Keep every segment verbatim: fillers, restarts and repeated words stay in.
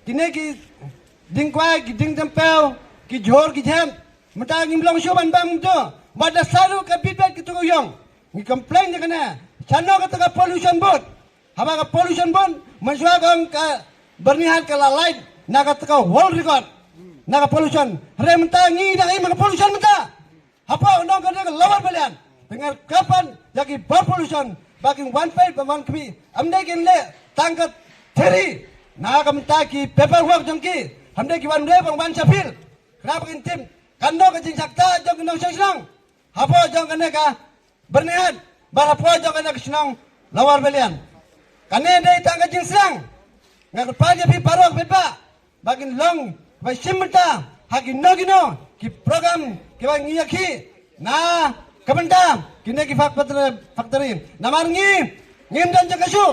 Kine ki dieng kwai, ki dieng jempeu, ki jhur, ki jhep. Mynta ngim long shuh ban bam tu. Wat da saru ka bit bit ki tu ka yong. Ngi complain je kane. Chano kata ka pollution board. Haba ka pollution board mynshwa kong ka Byrnihat ka la lait na kata ka world record na ka pollution. Hynrei mynta ngi dang im ha ka pollution mynta. Hapoh nong ka dei ka Lower Balian. Tyngar kapan ïa ki bor pollution ba kin wan peit ba wan khmih. Am dei kin leh tang ka theri na ka mynta ki paperwork jong ki. Am dei ki wan dei ba wan shapil. Khnang ba kin tip kano ka jingshakta jong ki nongshong shnong hapoh jong kane ka Byrnihat bad hapoh jong kane ka shnong Lower Balian. Kane dei tang ka jingsdang. Nga kyrpad ïa phi baroh phi ba ba kin long ba shim bynta ha kino kino ki program kiba ngi ïakhih na ka bynta kine ki factory, factory. Namar ngi ngim don jaka shuh.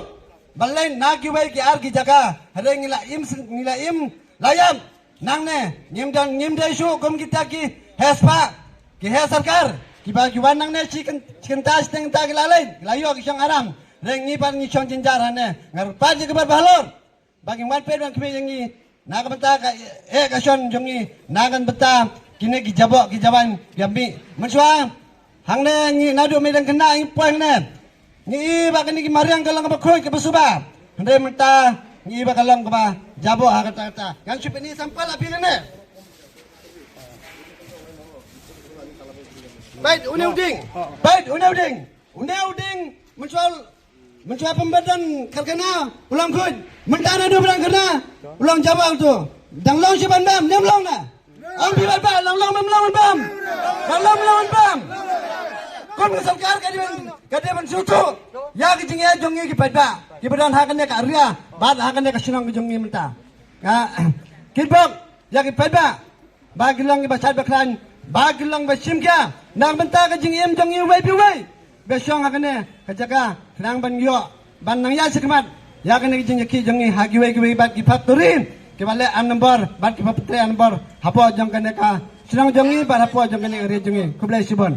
Balei na kiwei ki ar ki jaka hynrei ngi la im, ngi la im la ïap. Nangne ngim don, ngim dei shuh kum kita ki heh spah, ki heh sorkar kiba ki wan nangne shi kyn-, shi kynta shi teng kynta ki la leit, ki la ïoh ki shong aram. Hynrei ngi pat ngi shong jynjar hangne. Nga kyrpad ïa ki bor ba halor ba ngin wan peit wan khmih ïa ngi na ka bynta ka eh ka shon jong ngi, na ka bynta kine ki jaboh ki jaban ïa mih. Mynshwa hangne ngi naduh Mawryngkneng ngi poi hangne. Ngi i ba kane ki mariang ka long kaba khuid kaba suba. Hynrei mynta ngi i ba ka long kaba jaboh ha kata kata. Ngan shu pyni sampel ha phi hangne. Peit une u dieng. Peit une u dieng. Une u dieng mynshwa, mynshwa pynbeit don karkhana u long khuid. Mynta naduh ba don karkhana u long jaboh tu. Dang long shi ban bam, ne em long na? Ong phi ban bam, long long mem long ban bam. Long long mem long ban bam. Kum ka sorkar ka dei ban, ka dei ban sngewthuh ïa ki jingeh jong ngi ki paidbah kiba don ha kane ka area bad ha kane ka shnong ka jong ngi mynta. Ka kitbok ïa ki paidbah ba ki long kiba shait ba khlaiñ, ba ki long ba shim khia na ka bynta ka jingim jong ngi uwei pa uwei. Ba shong ha kane ka jaka khnang ban ïoh ban nang ïaid shakhmat ïa kane ka jingïakhih jong ngi ha kiwei kiwei bad ki factory kiba leh ar nombor bad kiba pyntrei ar nombor hapoh jong kane ka shnong jong ngi bad hapoh jong kane ka ri jong ngi. Khublei shibun.